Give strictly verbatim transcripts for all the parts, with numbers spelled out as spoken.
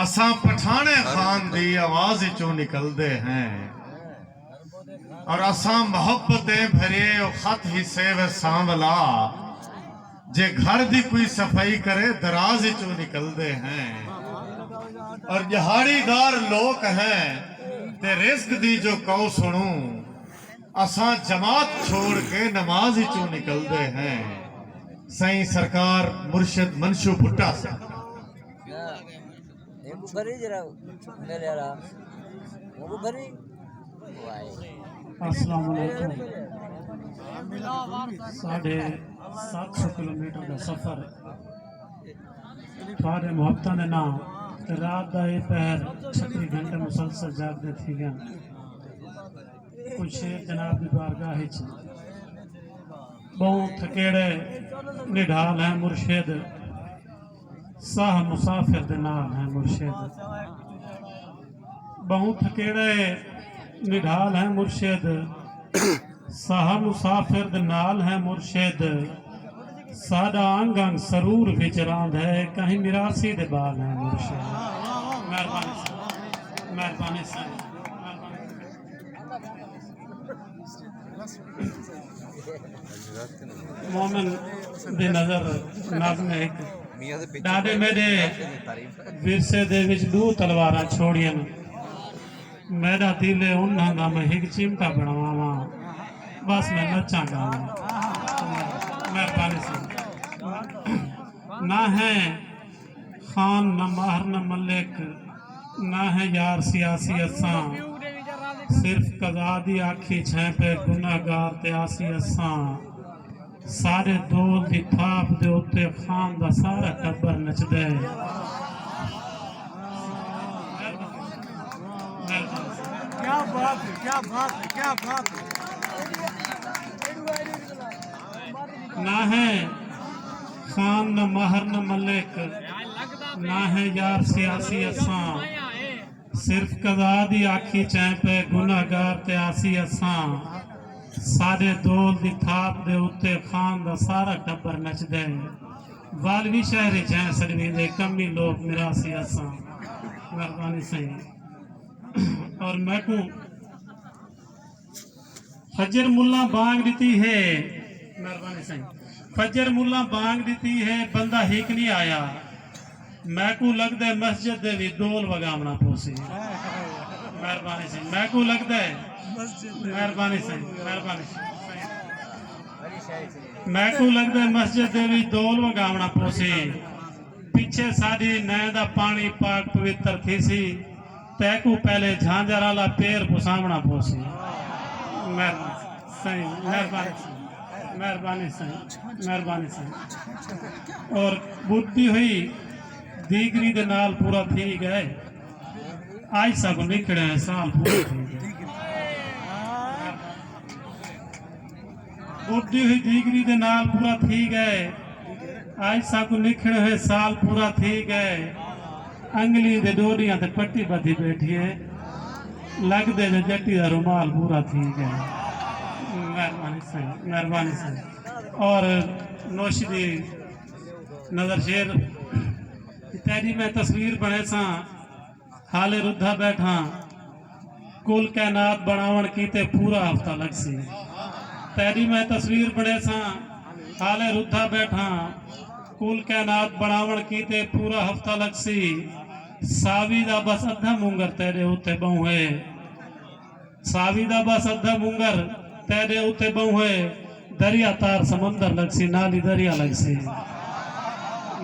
اساں پٹھاݨے خان دی آواز اچوں نکلدے ہیں، اور اساں محبتیں بھریے او خط ہسے وے سانولا، جے گھر دی کوئی صفائی کرے دراز اچوں نکلدے ہیں، اور ڄہاڑی دار لوک ہیں تے رزق دی جو کئو سݨوں، اساں جماعت چھوڑ کے نماز اچوں نکلدے ہیں۔ سائیں سرکار مرشد منشو بھٹا صاحب۔ ایکوں بھری ذرا، میرے والا۔ ایکوں بھری۔ واہ۔ السلام علیکم۔ ساڑھے ست سو کلومیٹر دا سفر۔ تہاݙے محبتاں دے نال رات دا اے پہر چھتی گھنٹے مسلسل جاڳدے تھی ڳئے۔ کجھ شعر جناب دی بارگاہ اچ۔ ٻہوں تھکیڑے نڈھال ہیں مرشد، ساہ مسافر دے نال ہیں مرشد۔ ٻہوں تھکیڑے نڈھال ہیں مرشد، ساہ مسافر دے نال ہیں مرشد۔ ساݙا انگ انگ سرور وچ راند ہے، کہیں میراثی دے ٻال ہیں مرشد۔ مہربانی سائیں، مہربانی سائیں، مہربانی۔ مومن دی نظر نظم ہک۔ ݙاݙے میݙے ورثے دے وچ ݙو تلواراں چھوڑین۔ میݙا دل ہے انہاں دا میں ہک چمٹا بݨواواں۔ بس میں نچاں ڳاواں۔ مہربانی سائیں۔ نہ ہیں خان نہ ماہر نہ ملک، نہ ہیں یار سیاسی اساں۔ صرف قضا دی آکھی چھیں پئے گنہگار تے عاصی اساں۔ ساݙے دول دی تھاپ دے اتے خان دا سارا ٹٻر نچدے۔ کیا بات ہے، کیا بات ہے، کیا بات ہے۔ نہ ہیں خان نہ ماہر نہ ملک، نہ ہیں یار سیاسی اساں۔ صرف قضا دی آکھی چیں پئے گنہگار تے عاصی اساں۔ ساݙے دول دی تھاپ دے اتے خان دا سارا ٹٻر نچدے۔ والوی شہر اچ ہیں سݙویندے، کمی لوک میراثی اساں۔ مہربانی سائیں۔ اور میکوں فجر ملاں بانگ ݙتی ہے، مہربانی سائیں، فجر ملاں بانگ ݙتی ہے، بندہ ہک نی آیا۔ میکوں لڳدے مسجد دے وی دول وڳاوݨا پوسی۔ مہربانی سائیں، میکوں لڳدے، مہربانی سائیں، مہربانی سائیں۔ میکوں لڳدے مسجد دے وی دول وڳاوݨا پوسی۔ پچھے ساݙی نئیں دا پاݨی پاک پوتر تھیسی۔ تیکوں پہلے جھانجر آلا پیر پساوݨا پوسی۔ مہربانی سائیں، مہربانی سائیں، مہربانی سائیں، مہربانی سائیں۔ اور ٻݙدی ہوئی دیگری دے نال پورا تھی ڳئے۔ آج ساکوں نکھڑے ہیں سال پورا تھی ڳئے۔ ٻݙدی ہوئی دیگری دے نال پورا تھی ڳئے۔ آج ساکوں نکھڑے ہوئے سال پورا تھی ڳئے۔ انگلی دے ݙوݙیاں تے پٹی ٻدھی ٻیٹھی ہے۔ لڳدے جو جٹی دا رومال پورا تھی ڳئے۔ مہربانی سائیں، مہربانی سائیں۔ اور نوشی دی نظر شعر۔ تیݙی میں تصویر بݨیساں، حالے ردھا ٻیٹھاں، کل کائنات بݨاوݨ کیتے پورا ہفتہ لڳسی۔ تیݙی میں تصویر بݨیساں، حالے ردھا ٻیٹھاں، کل کائنات بݨاوݨ کیتے پورا ہفتہ لڳسی۔ ساوی دا بس ادھا مونگر تیݙے اتے ٻہوں ہے۔ ساوی دا بس ادھا مونگر تیݙے اتے ٻہوں ہے، دریا تار سمندر لڳسی، نال ہی دریا لڳسی۔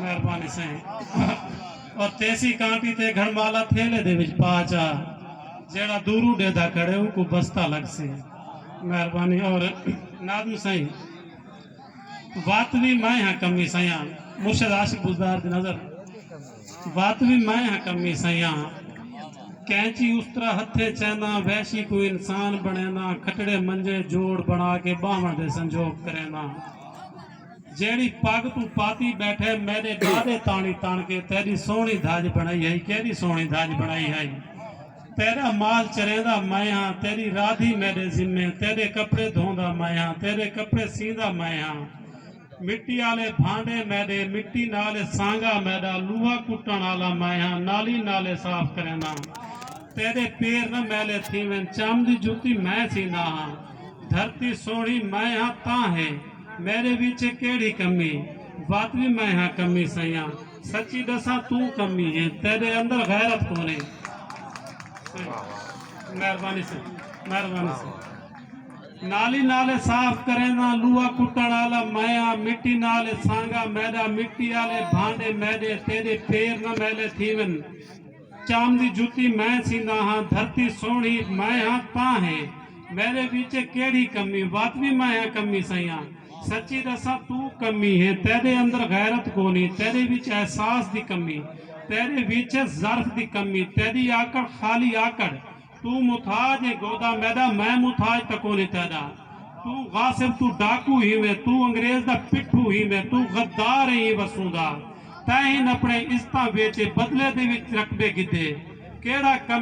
مہربانی سائیں۔ اور تیسی کانٹی تے گھڑمالا تھیلے دے وچ پا چا، جیڑھا دوروں ݙیہدا کھڑے، اوکوں بستہ لڳسی۔ مہربانی۔ اور ناظم سائیں، وت وی میں ہاں کمی سیاں، مرشد عاشق بزدار دی نظر۔ وت وی میں ہاں کمی سیاں، کینچی استرا ہتھے چینداں، وحشی کوں انسان بݨینداں، کھٹڑے منجے جوڑ بݨا کے ٻاہوݨ دے سنجوگ کرینداں۔ جیڑھی پڳ توں پاتی ٻیٹھے، میݙے ݙاݙے تاݨی تݨ کے تیݙی سوہݨی دھڄ بݨائی ہئی، کیݙی سوہݨی دھڄ بݨائی ہئی۔ تیݙا مال چریندا میں ہاں، تیݙی رادھی میݙے ذمے، تیݙے کپڑے دھوندا میں ہاں، تیݙے کپڑے سیندا میں ہاں۔ مٹی آلے بھانڈے میݙے، مٹی نال سانگا میݙا، لوہا کٹݨ آلا میں ہاں، نالی نالے صاف کرینداں۔ تیݙے پیر نہ میلے تھیون، چم دی جتی میں سیندا ہاں۔ دھرتی سوہݨی میں ہاں تاں ہے، میݙے وچ کیڑھی کمی؟ وت وی میں ہاں کمی سئیاں، سچی ݙساں توں کمی ہے، تیݙے اندر غیرت کونی۔ مہربانی سئیں، مہربانی سئیں۔ نالی نالے صاف کرینداں، لوہا کٹݨ آلا میں آں، مٹی نال سانگا میݙا، مٹی آلے بھانڈے میݙے، تیݙے پیر نہ میلے تھیون۔ چم دی جتی میں سیندا ہاں، دھرتی سوہݨی میں ہاں تاں ہے، میݙے وچ کیڑھی کمی؟ وت وی میں ہاں کمی سئیاں، سچی ݙساں توں کمی ہے، تیݙے اندر غیرت کونی، تیݙے وچ احساس دی کمی، تیݙے وچ ظرف دی کمی، تیݙی آکڑ خالی آکڑ۔ توں محتاج ہیں گودا میݙا، میں محتاج تاں کونی تیݙا۔ توں غاصب، توں ڈاکو ہیویں، توں انگریز دا پٹھو ہیویں، توں غدار ہیں وسوں دا۔ تیں ہن اپݨے عزتاں ویچے، بدلے دے وچ رقبے گھدے۔ کیڑھا کمی